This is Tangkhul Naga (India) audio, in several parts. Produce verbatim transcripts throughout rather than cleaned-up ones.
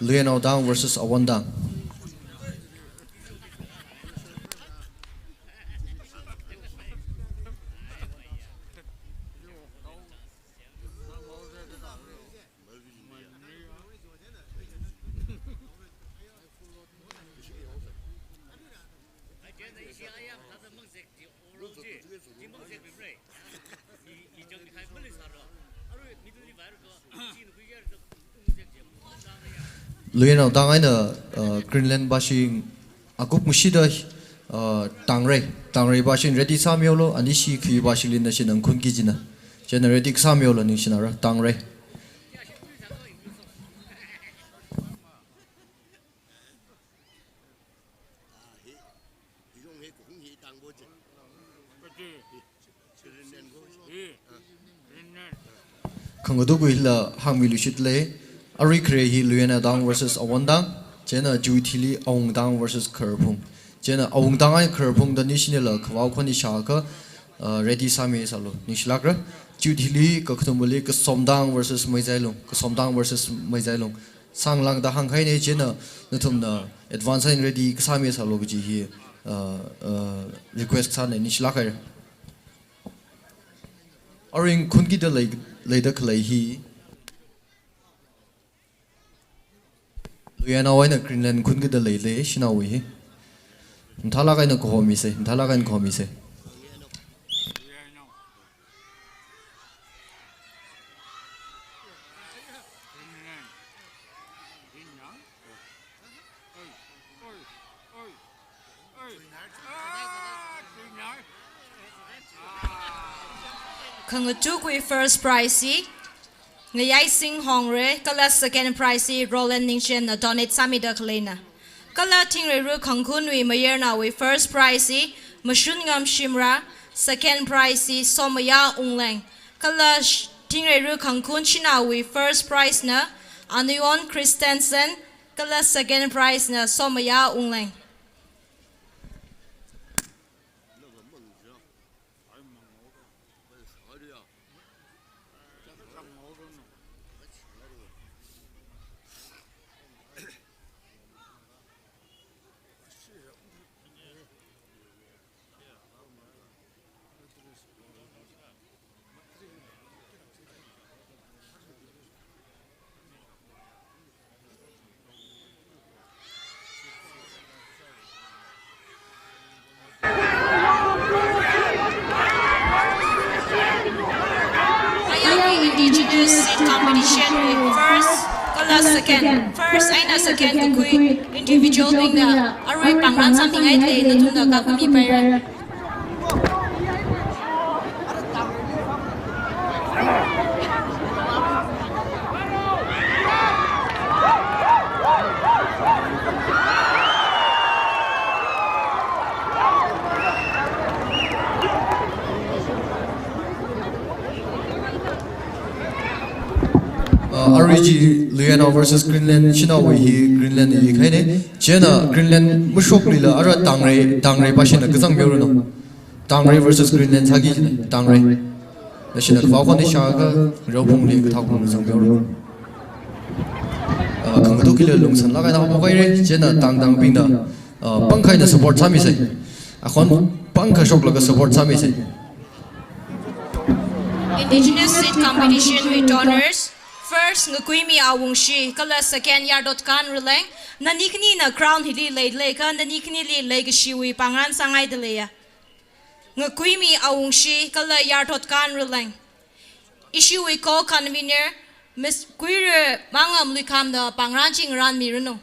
Luiyanao Tang versus Awon Tang. Luiyanao Tang eina, uh, Greenland pāshi akup ngashida, uh, Tangrei. Tangrei pāshi ready sāmihaolu, anishi khi pāshili nashi nangkhun kijina. Chieina ready sāmihaolu, ningshinara, Tangrei. Khangatuk wui hila hāngmiluishit lei, arui khare hi Luiyanao Tang versus Awon Tang, chieina chiwui thili Awung Tang versus Khararphung. Chieina Awung Tang eina Khararphung da nishinila khavao khon ishākha, uh, ready sāmisālu, ningshilākra. Chiwui thili kakhanumali Kasom Tang versus Meizailung, Kasom Tang versus Meizailung. Sānglāngda hāngkahaina, chieina nathumna advance eina ready kasāmisālu kaji hi, uh, uh, request sāna, ningshilāk haira. Arui khunkida lei, leida khalei hi Luiyanao eina Greenland khunkida leilei, shanaowui hi. Mathālāk eina kahomisa, mathālāk eina kahomisa. Khangatuk wui first prize hi Ngayaising Hongre, kala second prize hi Roland Ningchenna donate sāmida khaleina. Kala Thingreiru Khangkhunwui mayarnaowui first prize hi Mashunngam Shimra, second prize hi Somaya Wungleng. Kala sh-, Thingreiru Khangkhun shanaowui first prize na Anuyon Christensen, kala second prize na Somaya Wungleng. Ayang indigenous seed competition wui first kala second, first eina second kakhui individual bingna arui pāngran sāmingailei, nathumna kakhuimipaira. Uh, arui chi Luiyanao versus Greenland, shanaowui hi Greenlandna yikhaina. Chieina Greenland mashoklila ara Tangrei, Tangrei pāshina kazangmihaoranu. Tangrei versus Greenland sāki, Tangrei. Nashina khavao khon ishākha, Raophungli kathā kong zangmihaoranu. Uh, khangatuk hila lungsānlāk eina haophok haira, chieina Tang Tangbingna, uh, pangkha eina support sāmisa. Akhon pangkha shoklaga support sāmisa. Indigenous Seed Competition wui donors, first Ngakuimi Awungshi, kala second Yartotkan Raleng, nani khanina ground hili leilakha, nani khanili leikashiwui pāngran sāngaidaleiya. Ngakuimi Awungshi, kala Yartotkan Raleng. Ishiwui co-convener, Miss Kuire Mangam Luikhamna pāngran chi ngaranmiranu.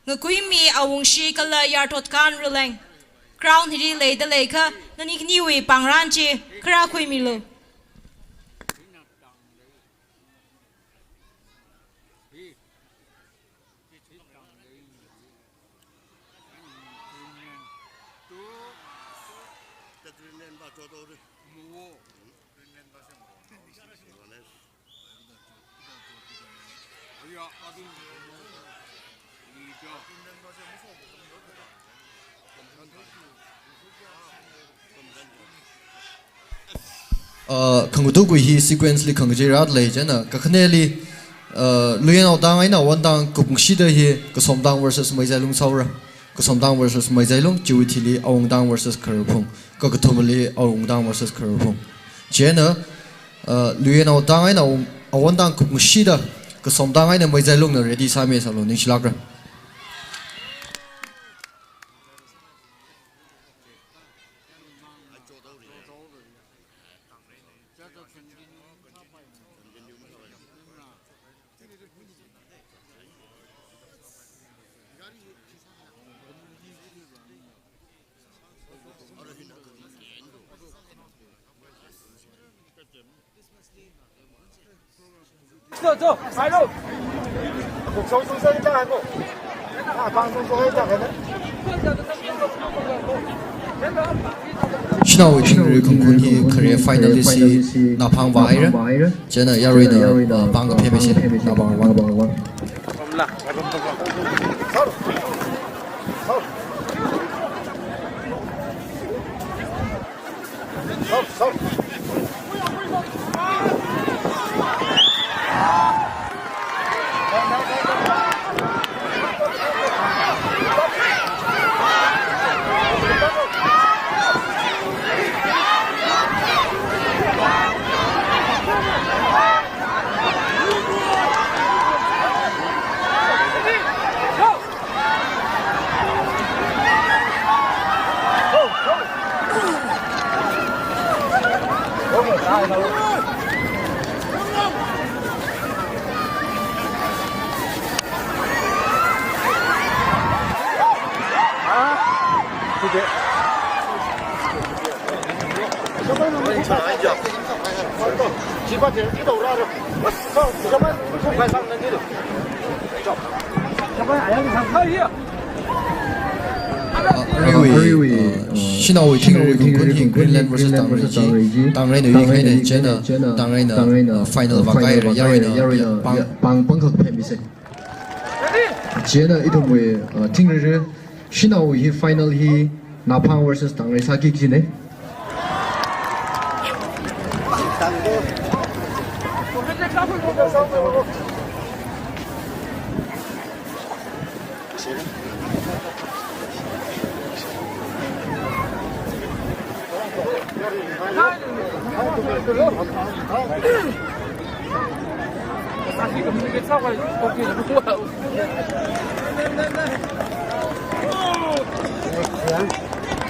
Ngakuimi Awungshi kala Yartotkan Raleng. Ground hili leidaleikha, nani khaniwui pāngran chi kharā khuimilu. Uh, khangatukvai hi sequence li khangachei rāda lei, chieina kakhaneli Uh, Luiyanao tang eina Awon tang kupngashida hi Kasomtang versus Meizailung sāhaora. Kasomtang versus Meizailung, chiwui thili Awungtang versus Khararphung. Kakathumali Awungtang versus Khararphung. Chieina, uh, Luiyanao tang eina Awon tang kupngashida Kasomtang eina Meizailungna ready sāmi sālu, ningshilākra. Shanaowui thingri khangakhun hi khare finalist hi Naphang vāhaira. Chieina yaruina, uh, pāng kaphemisa, Naphang vāhaira. Arui, uh, shanaowui thingri khangakhun hi Greenland versus Tangrei chi, Tangreina yuikahai, chieina Tangreina, uh, final vākahai, yaruina, uh, pāng, pāng pāngkha phemisa. Chieina ithumwui, uh, thingri, shanaowui hi final hi Naphang versus Tangrei sāki kajina.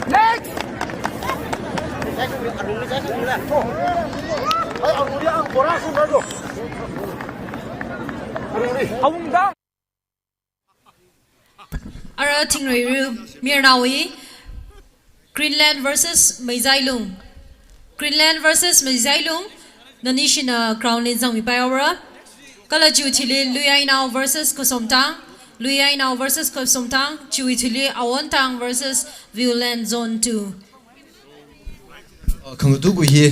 Next! Awungtang. Ara thingri ru, mayarnaowui, Greenland versus Meizailung. Greenland versus Meizailung, nanishina crown li zangmipai haora. Kala chiwui thili Luiyainao versus Kasomtang. Luiyainao versus Kasomtang, chiwui thili Awontang versus Viewland Zone two. Uh, khangatuk hi,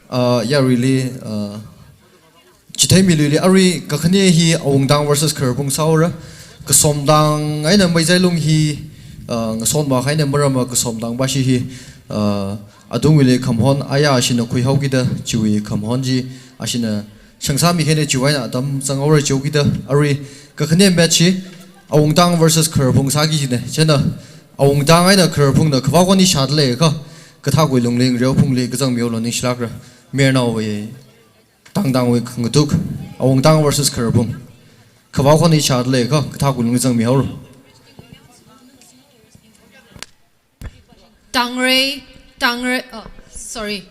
uh, yaruili, uh, chitheimiluili, arui kakhane hi Awungtang versus Khararphung sāhaora. Kasomtang eina Meizailung hi, uh, ngasonmakahaina, maramva Kasomtang bashi hi, uh, atungwuili khamahon aya ashina khuihaokida, chiwui khamahon chi ashina shangsāmikahaina, chiwui eina atam zanghaora chihaokida, arui kakhane match hi Awungtang versus Khararphung sāki kajina. Chieina Awungtang eina Khararphungna khavao khani shāda leiakha, kathākwui lungli ngareophungli kazangmihaolu, ningshilākra. Mayarnaowui, Tangtangwui khangatuk, Awungtang versus Khararphung. Khavao khani shāda leiakha, kathākwui lungli zangmihaolu. Tangrei, Tangrei, oh, sorry.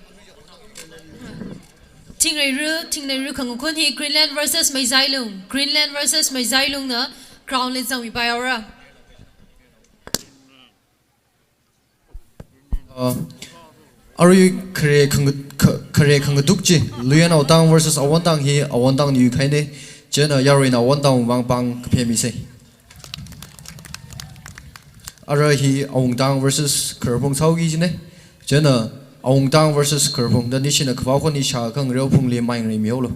Thingri ru, thingri ru khangakhun hi Greenland versus Meizailung. Greenland versus Meizailungna crown li zangmipai haora. Uh, arui khare khang-, kha-, khare khangatuk chi, Luiyainao tang versus Awontang hi Awontangna yuikahaina, chieina yaruina Awontangwui vang pāng kaphemisa. Ara hi Awungtang versus Khararphung sāki kajina. Chieina Awungtang versus Khararphung, nanishina khavao khani shāakha ngareophungli mai ngareimihaolu.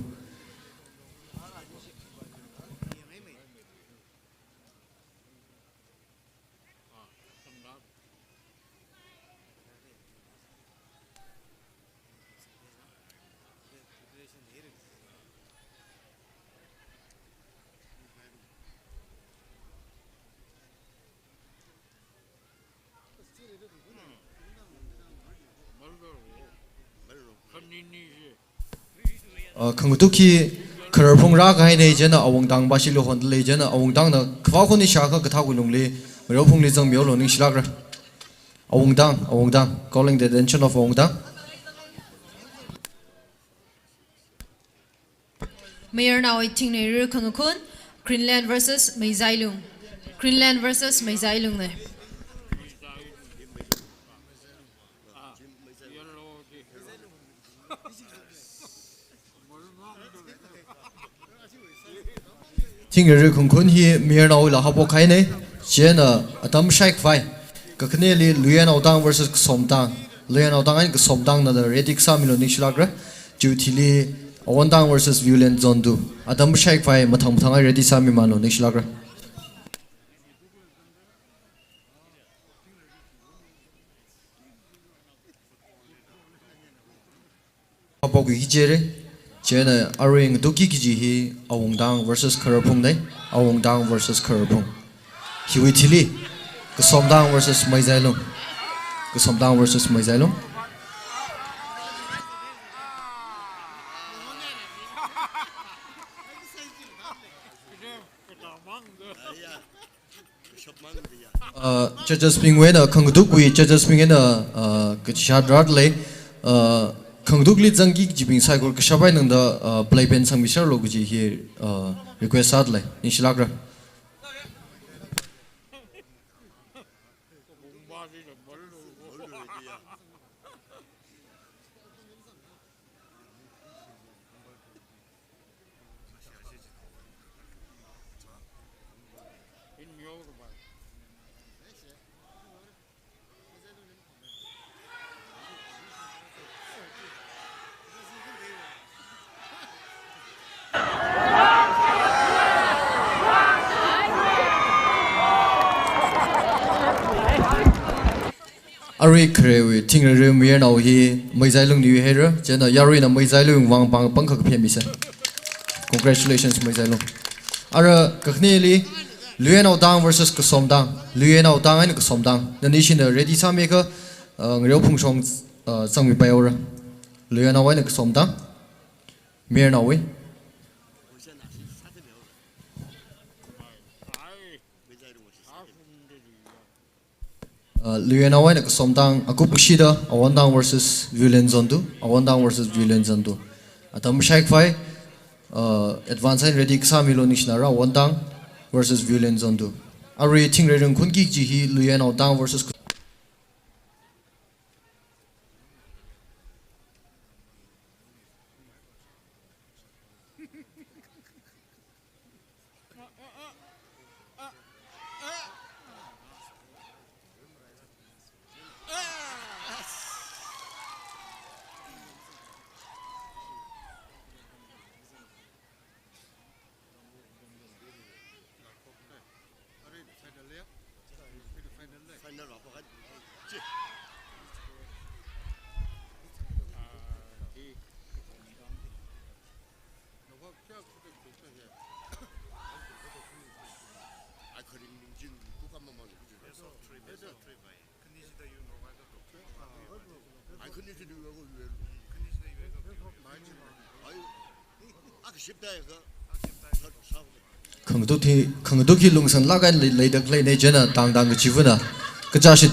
Uh, khangatuk hi Khararphung rākahaina, chieina Awungtang bashili hondalei, chieina Awungtangna khavā khon ishākha kathāwui lungli Ngareophungli zangmilu, ningshilākra. Awungtang, Awungtang, calling the attention of Awungtang. Mayarnaowui thingreira khangakhun, Greenland versus Meizailung. Greenland versus Meizailung ne. Thingreira khangakhun hi mayarnaowuila haophok kahaina, chieina atam shaikhavai kakhaneli Luiyainaotang versus Kasomtang. Luiyainaotang eina Kasomtangna ready kasāmilu, ningshilākra. Chiwui thili Awontang versus Viewland Zone two. Atam shaikhavai mathang mathang eina ready sāmimalu, ningshilākra. Haophok kaji chire, chieina arui ngatukki kaji hi Awungtang versus Khararphung ne, Awungtang versus Khararphung. Hiwui thili, Kasomtang versus Meizailung. Kasomtang versus Meizailung. Uh, judges bingwui eina, khangatukwui judges bingwui eina, uh, kachishat rālei, uh, khangatukli zangki kajibing saikora kashap eina tangda, uh, playpen sangmiserlu kaji hi, uh, request sādalei, ningshilākra. Arui kharewui thingreira mayarnao hi Meizailungna yuihaira, chieina yaruina Meizailung vang pāng pangkha kaphemisa. Congratulations, Meizailung. Ara kakhaneli, Luiyainaotang versus Kasomtang. Luiyainaotang eina Kasomtang. Nanishina ready sāmiakha, uh, Ngareophung shong, uh, zangmipaihaora. Luiyainao eina Kasomtang. Mayarnaowui. Uh, Luiyainao eina Kasomtang, akup kashida, Awontang versus Viewland Zone two, Awontang versus Viewland Zone two. Atam shaikhavai, uh, advance eina ready kasāmilu, ningshinara, Awontang versus Viewland Zone two. Arui thingreira khangakhun kaji hi Luiyainaotang versus Khangatuk hi, khangatuk hi lungsānlāk eina lei, leida khaleina, chieina tangtang kachivana. Kachashi